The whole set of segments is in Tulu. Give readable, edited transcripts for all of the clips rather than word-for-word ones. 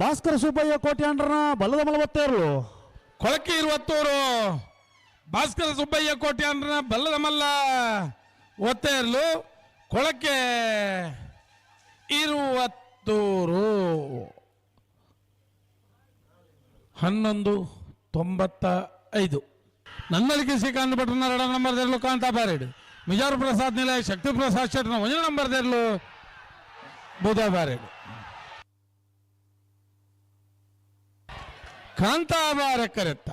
ಭಾಸ್ಕರ ಸುಬ್ಬಯ್ಯ ಕೋಟ್ಯಾಂಡ್ರನ ಬಲದ ಮಲಬತ್ತೇರ್ಲು. ಕೊಳಕೆ ಇರುವತ್ತೂರು ಭಾಸ್ಕರ ಸುಬ್ಬಯ್ಯ ಕೋಟ್ಯಾಂಡ್ರನ ಬಲ್ಲದ ಮಲ್ಲ ಒತ್ತೇರ್ಲು. ಕೊಳಕೆ ಇರುವತ್ತೂರು 11.95. ನಂದಳಿಕೆ ಶ್ರೀಕಾಂತ್ ಭಟ್ರನ ಎರಡ ನಂಬರ್ ದೇರ್ಲು ಕಾಂತಾ ಬಾರೇಡು. ಮಿಜಾರು ಪ್ರಸಾದ್ ನಿಲಯ ಶಕ್ತಿ ಪ್ರಸಾದ್ ಶೆಟ್ಟರ್ನ ಒಂಜನೇ ನಂಬರ್ ದೇರ್ಲು ಬೂದಾ ಬಾರೇಡು. ಕಾಂತಾಬಾರ ಕರೆತ್ತ,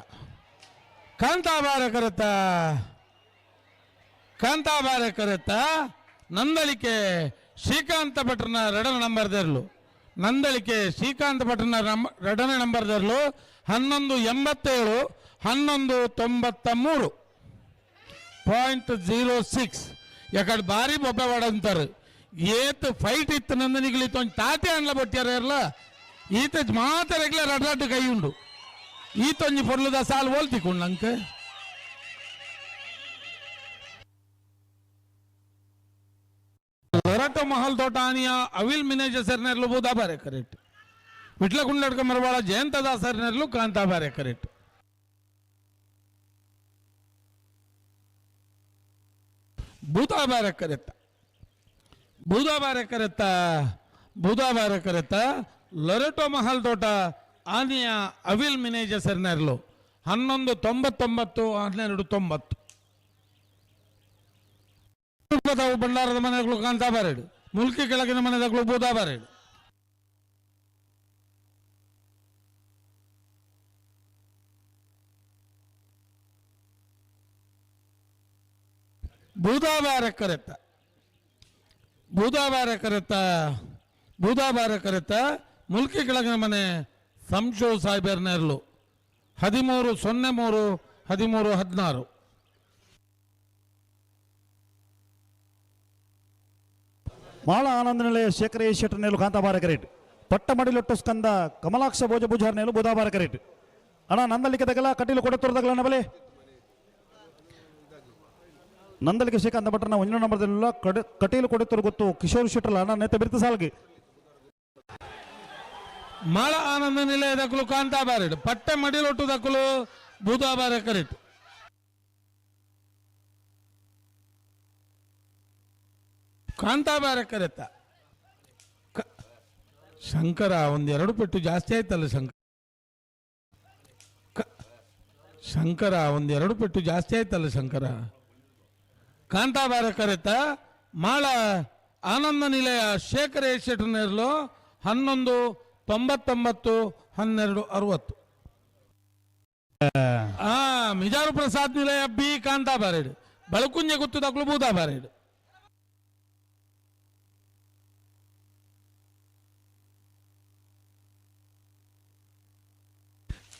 ಕಾಂತಾಬಾರ ಕರೆತ್ತ, ಕಾಂತಾಬಾರ ಕರೆತ್ತ. ನಂದಳಿಕೆ ಶ್ರೀಕಾಂತ ಭಟ್ರನ ಎರಡನೇ ನಂಬರ್ ದೇರ್ಲು. ನಂದಳಿಕೆ ಶ್ರೀಕಾಂತ ಭಟ್ರನ ಎರಡನೇ ನಂಬರ್ ದೇರ್ಲು. 11.87, 11.93.06. ಯಾಕಡೆ ಭಾರಿ ಬೊಬ್ಬೆ ಅಂತಾರೆ. ಏತ್ ಫೈಟ್ ಇತ್ತು ನಂದನಿಗಳು. ಒಂಜಿ ತಾತೆ ಅನ್ಲ ಬೊಟ್ಟಿಯಾರ ಇರ್ಲ. ಈತ ಮಾತ ರೆಗ್ಯುಲರ್ ಅಡ್ಡಾಟ ಕೈ ಉಂಡು. ಈತೊಂಜಿ ಪೊರ್ಲುದ ಸಾಲು ಓಲ್ತಿಕೊಂಡು ನಂಗೆ. ಲೊರಟೋ ಮಹಲ್ ತೋಟ ಆನಿಯ ಅವಿಲ್ ಮಿನೇಜ ಸೆರ್ನೆರ್ಲು ಬೂದಾ ಬಾರೆ ಕರೆಕ್ಟ್. ವಿಟ್ಲ ಕುಂಡಡ್ಕ ಮರವಾಳ ಜಯಂತ ದಾಸರ್ನೆರ್ಲು ಕಾಂತಾ ಬಾರೆ ಕರೆಕ್ಟ್. ಬೂತಾ ಬಾರೆ ಕರೆತ್ತ, ಬೂದಾ ಬಾರೆ ಕರೆತ್ತ, ಬೂದಾ ಬಾರೆ ಕರೆತ್ತ. ಲೊರೆಟೋ ಮಹಲ್ ತೋಟ ಆನಿಯ ಅವಿಲ್ ಮಿನೇಜ ಸೆರ್ನೆರ್ಲು 11.99, 12.90. ಭಂಡಾರದ ಮನೆಗಳು ಕಾಂತಾ ಬಾರೇಡು. ಮುಲ್ಕಿ ಕೆಳಗಿನ ಮನೆಗಳು ಬೂದಾ ಬಾರೇಡು. ಬೂದಾಬಾರ ಕರೆತ್ತ, ಬೂದಾಬಾರ ಕರೆತ್ತ, ಬೂದಾಬಾರ ಕರೆತ್ತ. ಮುಲ್ಕಿ ಕೆಳಗಿನ ಮನೆ ಸಂಶೋ ಸಾಹೇಬರ್ ನೆರಳು 13.03, 13.16. ಮಾಳ ಆನಂದ ನಿಲಯ ಶೇಖರ ಶೆಟ್ಟರ್ ನೇಲು ಕಾಂತಾಬಾರ ಕರೇಟ್. ಪಟ್ಟ ಮಡಿಲೊಟ್ಟು ಸ್ಕಂದ ಕಮಲಾಕ್ಷ ಭೋಜ ಪೂಜಾರ್ ನೇಲು ಬುಧಾಬಾರ ಕರೇಟ್. ಅಣ್ಣ, ನಂದಲಿಕೆ ತಗಲ ಕಟೀಲು ಕೊಡತ್ತೂರು ತಗಲ ಬಲೆ. ನಂದಲಿಕೆ ಶ್ರೀಕಾಂತ ಭಟ್ರನ ಒಂದನೇ ನಂಬರ್ದಲ್ಲ ಕಟೀಲು ಕೊಡತ್ತೂರು ಗೊತ್ತು ಕಿಶೋರ್ ಶೆಟ್ಟರ್ಲ. ಅಣ್ಣ, ನೇತ ಬಿರ್ತ ಸಾಲ್ಗೆ. ಮಾಳ ಆನಂದ ನಿಲಯ ದಕ್ಕಲು ಕಾಂತಾಬಾರೇಡು. ಪಟ್ಟೆ ಮಡಿಲೊಟ್ಟು ದಕ್ಕಲು ಬೂದಾಬಾರ ಕರೆಕ್ಟ್. ಕಾಂತಾಬಾರ ಕರೆತ್ತ. ಶಂಕರ, ಒಂದೆರಡು ಪೆಟ್ಟು ಜಾಸ್ತಿ ಆಯ್ತಲ್ಲ ಶಂಕರ. ಶಂಕರ, ಒಂದೆರಡು ಪೆಟ್ಟು ಜಾಸ್ತಿ ಆಯ್ತಲ್ಲ ಶಂಕರ. ಕಾಂತಾಬಾರ ಕರೆತ. ಮಾಳ ಆನಂದ ನಿಲಯ ಶೇಖರ ಶೆಟ್ಟರ್ನೇರ್ಲು 11.99, 12.60. ಆ ಮಿಜಾರು ಪ್ರಸಾದ್ ನಿಲಯ ಬಿ ಕಾಂತಾಬಾರೇಡು. ಬಳಕುಂಜೆ ಗುತ್ತು ದಕ್ಲು ಬೂದಾಬಾರೇಡು.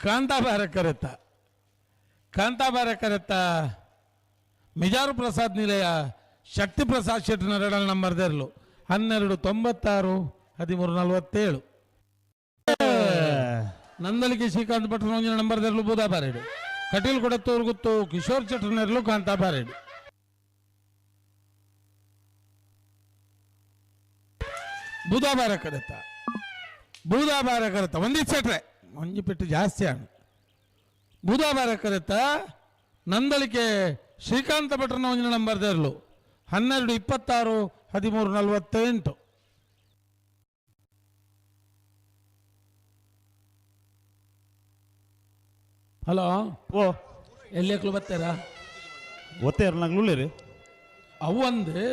ಕಾಂತಾಬಾರ ಕರೆತ್ತ, ಕಾಂತಾಬಾರ ಕರೆತ್ತ. ಮಿಜಾರು ಪ್ರಸಾದ್ ನಿಲಯ ಶಕ್ತಿ ಪ್ರಸಾದ್ ಶೆಟ್ಟರ್ನ ಎರಡನೇ ನಂಬರ್ ದೇರ್ಲು 12.96, 13.47. ನಂದಲಿಕೆ ಶ್ರೀಕಾಂತ್ ಭಟ್ರ ಒಂಜಿನ ನಂಬರ್ ದೇರ್ಲು ಬೂದಾಬಾರೇಡು. ಕಟೀಲ್ ಕೊಡತ್ತೂರು ಗುತ್ತು ಕಿಶೋರ್ ಶೆಟ್ಟರ್ನೆರ್ಲು ಕಾಂತಾಬಾರೇಡು. ಬೂದಾಬಾರ ಕರೆತ್ತ, ಬೂದಾಬಾರ ಕರೆತ್ತ. ಒಂದಿ ಸೆಟ್ರೆ ಒಂಜಿ ಪೆಟ್ಟು ಜಾಸ್ತಿ ಆಣ. ಬೂದಾಬಾರ ಕರೆತ್ತ. ನಂದಳಿಕೆ ಶ್ರೀಕಾಂತ ಭಟ್ರನ ಒಂಜಿನ ನಂಬರ್ ದೇರ್ಲು 12.26, 13.48. ಹಲೋ. ಓ. ಎಲ್ಲಿ ಬರ್ತಾರಾ? ಒತ್ತೆ ನಂಗೆ. ಅವು ಒಂದೇ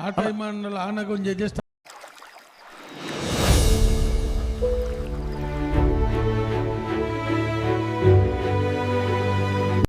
ಆ ಟೈಮ್ ಆನಗ ಒಂಜಿ ಅಡ್ಜಸ್ಟ್.